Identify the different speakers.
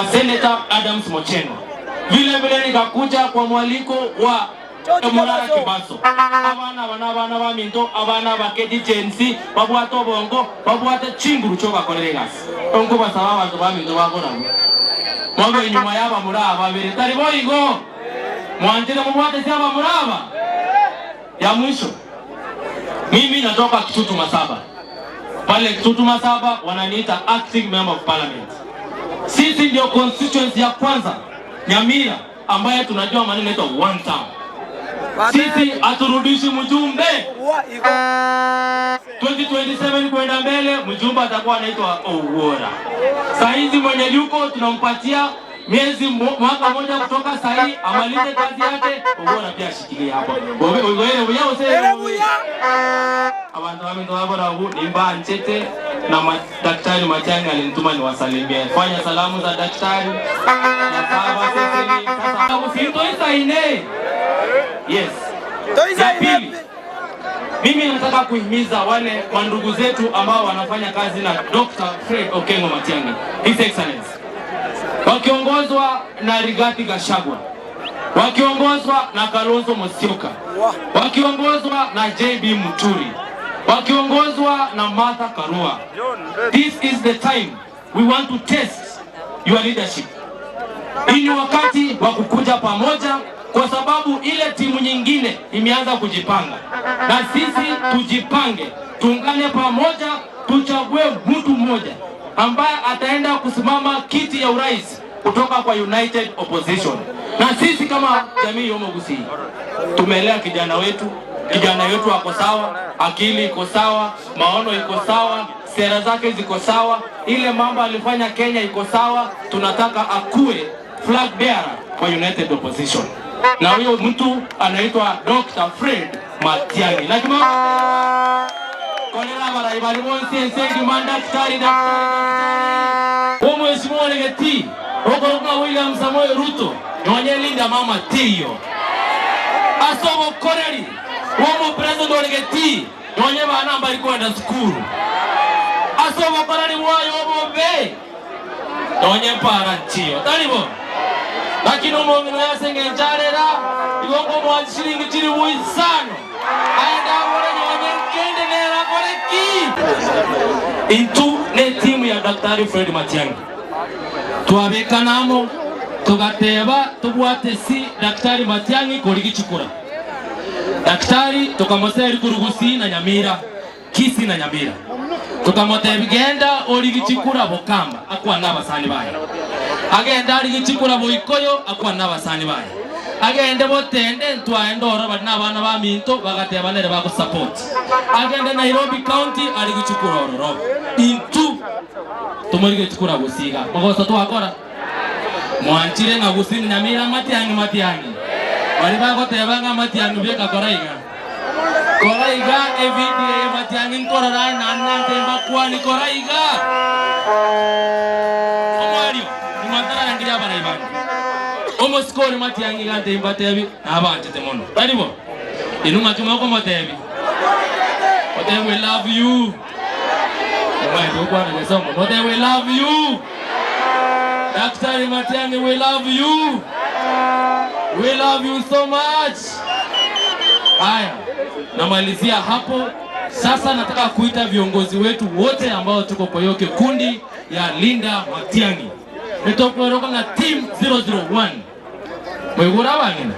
Speaker 1: Kwa Senator Adams Mochengo. Vile vile nikakuja kwa mwaliko wa Morara Kebaso. Abana aba nabana baminto, abana abake Gen Z, babwate obongo, babwate chinguru chiobakorera egasi. Nkobasaba abanto baminto baborabwo, mobe enyuma y'abamura aba babere, tari boigo? Mwanchete mobwate abamura aba? Ya mwisho, mimi natoka Kitutu Masaba. Pale Kitutu Masaba wananiita acting member of parliament. Sisi ndio constituency ya kwanza Nyamira ambaye tunajua maneno inaitwa one term. Sisi haturudishi mjumbe 2027 kwenda mbele, mjumbe atakuwa anaitwa Owuora. Saa hizi mwenye yuko tunampatia miezi mwaka moja kutoka saa hii amalize kazi yake, Owuora pia ashikilie hapo. Abantu baminto baborabu nimba nchete na Daktari Matiang'i alinituma niwasalimie. Fanya salamu za daktari. Na sisi sasa usitoisaine. Yes. Ya pili, mimi nataka kuhimiza wale wandugu zetu ambao wanafanya kazi na Dr. Fred Okengo Matiang'i, His Excellency, wakiongozwa na Rigathi Gachagua, wakiongozwa na Kalonzo Musyoka, wakiongozwa na JB Muturi, wakiongozwa na Martha Karua. This is the time we want to test your leadership. Hii ni wakati wa kukuja pamoja, kwa sababu ile timu nyingine imeanza kujipanga, na sisi tujipange, tuungane pamoja, tuchague mtu mmoja ambaye ataenda kusimama kiti ya urais kutoka kwa United Opposition. Na sisi kama jamii ya Omogusii tumeelea kijana wetu, kijana wetu ako sawa, akili iko sawa, maono iko sawa, sera zake ziko sawa, ile mambo alifanya Kenya iko sawa. Tunataka akue flag bearer kwa United Opposition, na huyo mtu anaitwa Dr. Fred Matiang'i. Na kolera barayi bali bonsi ense engima, daktari, daktari, daktari. Mheshimiwa Legeti okoroka William Samoei Ruto nonye Linda mama tiyo asobokoreri womo president Olegeti nonye bana mbari kwenda sukuru asobokoreri bwayo obobe nonye mpara nchiyo taribo lakini omong'ina yasengencharera igo ngomwanchi shilingi chiri buisano aenda abore nonye nkende nera akore ki intu ne timu ya Daktari Fred Matiang'i twabekanamo tugateba tubwate si Daktari Matiang'i korigichikura daktari tukamoseri kurugusi na Nyamira Kisii na Nyamira tukamotebia genda origichikura bokamba akwana abasani baye agenda arigichikura boikoyo akwana abasani baye agende botende ntwaenda oro bari na abana ba minto bagateba nere bagosupport agende Nairobi County arigichikura ororo intu tumorigichikura gusiga magoso twakora mwanchire ng'a gusini Nyamira Matiang'i Matiang'i bari bagoteba ng'a Matiang'i biekakora iga kora iga evidio eye Matiang'i nkorora nani nantemba kwani kora iga omwario nimwatararangiria abarai bange omosikori Matiang'i iga ntemba tebi nabanchete mono taribo inu ng'aki mokomotebi motebi we love you omwaete gokwana gesongo motebi we love you Daktari Matiang'i we love you we love you so much Haya, namalizia hapo. Sasa nataka kuita viongozi wetu wote ambao tuko kwa hiyo kikundi ya Linda Matiang'i nitokoroka na team 001 mwigura wang'ina.